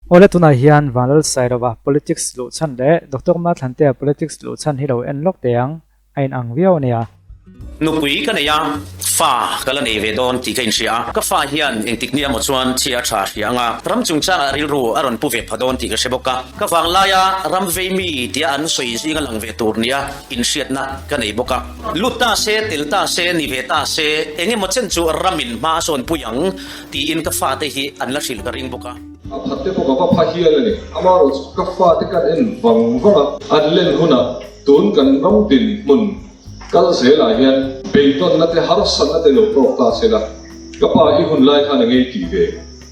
Awle tunah hian Vanlalsailova politics luh chhan leh Doctor Mathlantea politics luh chhan hi lo en lawk teh ang, a in ang viau a nia. Nupui ka nei a, fa ka la nei ve dawn tih ka inhria a, ka fa hian engtik nia maw chuan chhia a tha hria ang a, ram chungchangah rilru a rawn pu ve pha dawn tih ka hre bawk a, ka vanglaia ram vei mi tia an sawi zinga lang ve tur nia inhriatna ka nei bawk a. Lut ta se, tel ta se, ni ve ta se, eng emaw chen chu ramin hma a sawnpui ang tiin ka fate hi an la hrilh ka ring bawk a. A phat te pawh ka va pha hial a ni. Amaherawh chu ka fate kan en vang vang a, an len hunah tun kan ram dinhmun kal zelah hian beidawnna te harsatna te lo tawk ta se la, ka pa i hun lai khan a ngei tih ve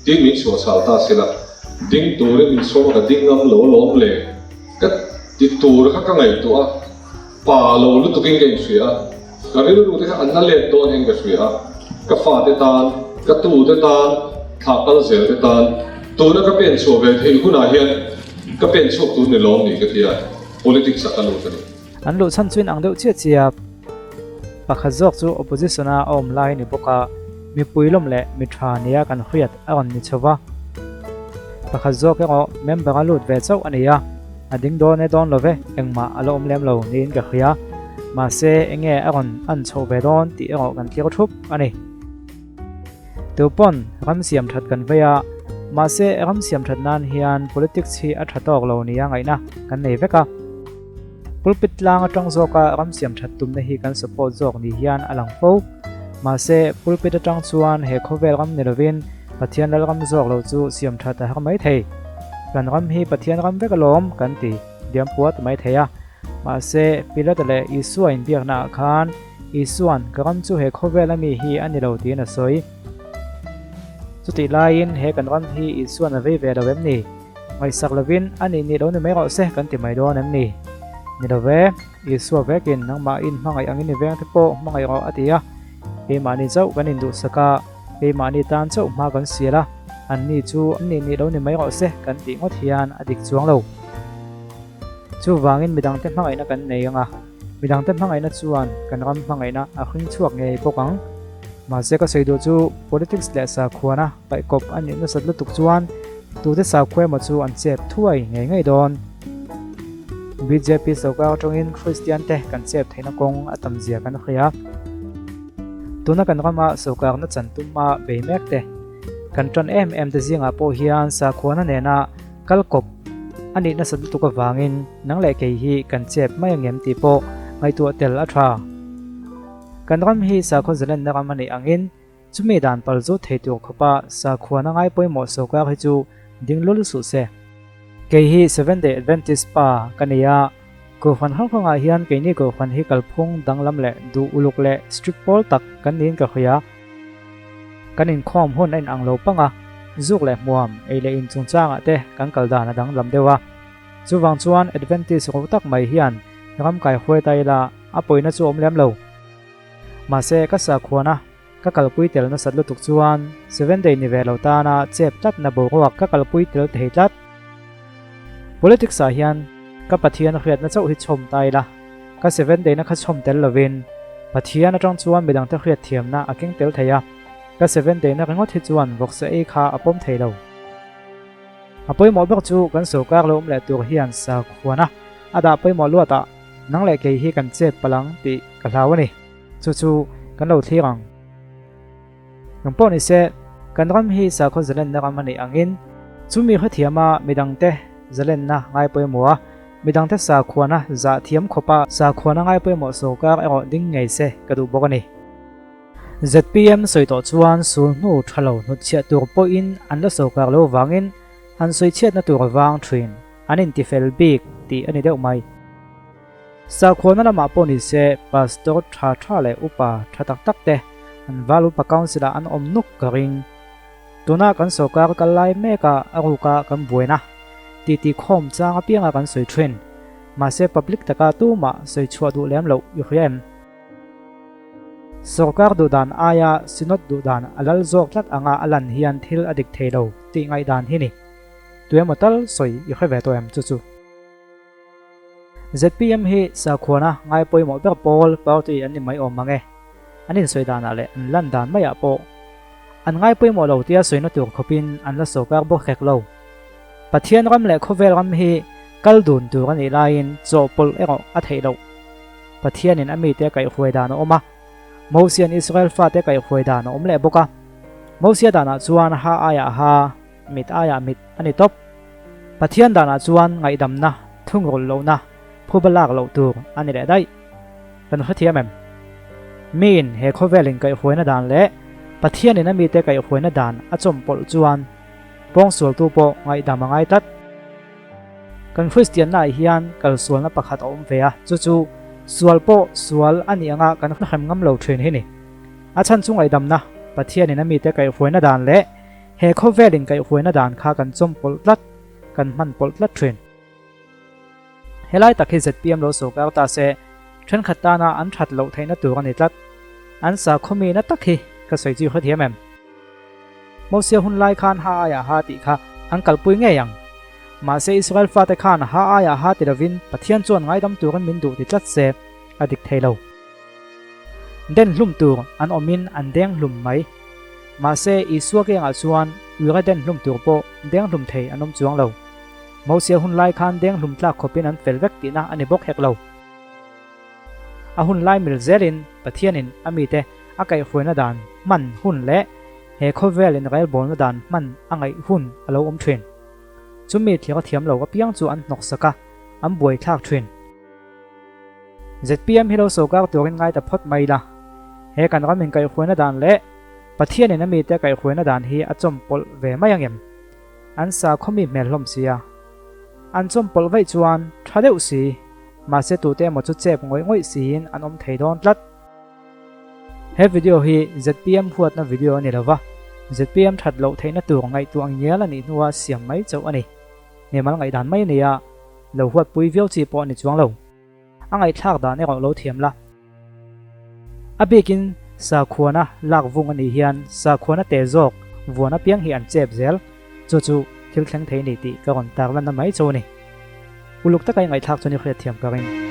tiin min chhuahchhal ta se la, ding turin min sawm a ka ding ngam lo alawm le ka ti tur kha ka ngaihtuah a. Pa lo lutukin ka inhria a, ka rilru te kha an la let dawn hian ka hria a, ka fate tan, ka tute tan, thlah kal zel te tan, tuna ka pen chhuah ve theih hunah hian ka pen chhuak tur ni lawm ni ka ti a, politics ah ka lut a ni. An luh chhan chuin ang deuh chiah chiah a, pakhat zawk chu opposition a awm lai a ni bawk a, mipui lawm leh mi tha nia kan hriat a rawn ni chho va, pakhat zawk erawh member a lut ve chauh a ni a. A ding dawn e dawn lo ve, engmah a la awm lem lo niin ka hria. Mahse, enge a rawn an chhoh ve dawn tih erawh kan thlir thup a ni. Tu pawn ram siam that kan vei a, mahse ram siam that nan hian politics hi a tha tawk lo nia ngaihna kan nei vek a. Pulpit tlang atang zawka ram siam that tumna hi kan support zawk ni hian a lang fo. Mahse, pulpit atang chuan he khawvel ram ni lovin Pathian Lalram zawk lo chu siam that a har mai thei. Kan ram hi Pathian ram vek alawm kan ti diam puat mai thei a. Mahse, Pilata leh Isua inbiakna ah khan Isua'n ka ram chu he khawvel ami hi a ni lo tiin a sawi. Chutih laiin he kan ram hi Isua'n a vei ve lo em ni? Ngaihsak lovin a nih nih lo ni mai rawh se kan ti mai dawn em ni? Ni lo ve, Isua vekin nangmah in hmangaih angin i vengte pawh hmangaih rawh a ti a. Keimahni chauh kan induhsak a. Keimahni tan chauh hma kan sial a, anni chu an nih nih lo ni mai rawh se kan tih ngawt hian a dik chuang lo. Chuvangin midangte hmangaihna kan nei ang a, midangte hmangaihna chuan kan ram hmangaihna a hring chhuak ngei bawk ang. Mahse ka sawi duh chu politics leh sakhuana paihkawp a nih nasat lutuk chuan tute sakhua emaw chu an chep thuai ngei ngei dawn. Bjp sawrkar atangin Kristian te kan chep theihna kawng a tam zia kan hria. Tuna kan rama sawrkarna chan tuma bei mek te, kan tan em em te zingah pawh hian sakhuana nena kal kawp a nih nasat lutuk avangin nang leh kei hi kan chep mai angem tih pawh ngaihtuah tel a tha. Kan ram hi sakhaw zalenna ram a nih angin chumi dan pal zut thei tur khawpa sakhuana ngai pawimawh sawrkar hi chu ding lul suh se. Kei hi Seventh Day Adventist pa ka ni a, Kohhran hrang hrangah hian keini kohhran hi kalphung danglam leh duh uluk leh strict pawl tak kan niin ka hria. Kan inkhawm hun a inang lo pang a, zuk leh hmuam, ei leh in chungchangah te kan kal dan a danglam deuh a. Chuvang chuan Adventist ro tak mai hian ram kai hruai ta ila a pawina chu awm lem lo. Mahse ka sakhuana ka kalpui tel nasat lutuk chuan Seventh Day ni ve lo tana chep tlatna boruak ka kalpui tel thei tlat. Politics ah hian ka Pathian hriatna chauh hi chhawm ta ila, ka Seventh Day na kha chhawm tel lovin Pathian atang chuan midangte hriat thiamna a keng tel thei a, ka Seventh Day na ringawt hi chuan vawksa ei kha a pawm thei lo. A pawimawh ber chu kan sawrkar lo awm leh tur hian sakhuana a dah pawimawh luatah nang leh kei hi kan chep palh ang tih ka hlau a ni. Chu chu kan lo thlir ang. Nang pawh ni se, kan ram hi sakhaw zalenna ram a nih angin, chumi hrethiama midangte zalenna ngai pawimawh a, midangte sakhuana zah thiam khawpa sakhuana ngai pawimawh sawrkar erawh ding ngei se ka duh bawk a ni. Zpm sawi tawh chuan sul hnu tha lo hnutchhiah tur pawhin an la sawrkar lo vangin han sawichhiatna tur vang thin an intifel bik tih a ni deuh mai. Sakhuana lamah pawh ni se, Pastor tha tha leh upa tha tak tak te an Val Upa Council ah an awm nuk ka ring. Tuna kan sawrkar kal lai mek a a ruka kan buaina titi khawm chang apianga kan sawi thin. Mahse public taka tumah sawi chhuah duh lem loh i hria em? Sawrkar duhdan aia Synod duhdan a lal zawk tlat anga a lan hian thil a dik thei lo tih ngaihdan hi ni. Tuemaw tal sawi i hre ve tawh em chu chu? Zpm hi sakhuana ngai pawimawh ber pawl party an ni mai awm mang e. An insawi danah leh an lan dan maiah pawh an ngai pawimawh lo tia sawina tur khawpin an la sawrkar bawk hrek lo. Pathian ram leh khawvel ram hi kal dun tur a nih laiin chawhpawlh erawh a theih loh. Pathianin a mite kaihhruai dan a awm a, Mosia'n Israel fate kaihhruai dan a awm leh bawk a. Mosia danah chuan ha aiah ha, mit aiah mit a ni tawp. Pathian danah chuan ngaihdamna, thungrulh lohna, phuba lak loh tur a ni leh daih. Kan hrethiam em? Miin he khawvelin kaihhruaina dan leh Pathianin a mite kaihhruaina dan a chawmpawlh chuan pawngsualtu pawh ngaihdam a ngai tlat. Kan Kristiannaah hian kalsualna pakhat a awm ve a, chu chu sual pawh sual a nih anga kan hrem ngam lo thin hi ni. A chhan chu ngaihdamna, Pathianin a mite kaihhruaina dan leh he khawvelin kaihhruaina dan kha kan chawmpawlh tlat, kan hman pawlh tlat thin. Helai tak hi zpm lo sawrkar ta se, thenkhat tana an that loh theihna tur a ni tlat. An sakhawmi na tak hi ka sawi chu hrethiam em? Mosia hun lai khan ha aiah ha tih kha an kalpui ngei ang. Mahse Israel fate khan ha aiah ha ti lovin Pathian chuan ngaidam turin min duh ti tlat se, a dik thei lo. Den hlum tur an awmin an deng hlum mai. Mahse Isua kengah chuan uire den hlum tur pawh deng hlum thei an awm chuang lo. Mosia hun lai khan deng hlum tlak khawpin an fel vek tihna a ni bawk hek lo. A hun lai mil zelin Pathianin a mite a kaihhruaina dan hman hun leh he khawvel inrailbawlna dan hman a ngaih hun a lo awm thin. Chumi thlir a thiam lo apiang chu an hnawksak a, an buaithlak thin. Zpm hi lo sawrkar turin ngai ta phawt mai la. He kan ram inkaihhruaina dan leh Pathianin a mite kaihhruaina dan hi a chawmpawlh ve mai angem? An sakhawmi hmel hlawm sia. An chawmpawlh vaih chuan tha deuh si, mahse tute emaw chu chep ngawih ngawih siin an awm thei dawn tlat. He video hi zpm huatna video a ni lova, zpm that loh theihna tur ngaihtuah ngial a nih hnua siam mai chauh a ni. Mimal ngaihdan mai a nia, lo huatpui viau chi pawh a ni chuang lo. A ngaihthlak dan erawh lo thiam la. A bikin sakhuana lak vung a nih hian sakhuana te zawk vuan apiang hi an chep zel. Chu chu thil thleng thei ni tih ka rawn tarlanna mai chu a ni. Uluk taka i ngaihthlak chuan i hriatthiam ka ring.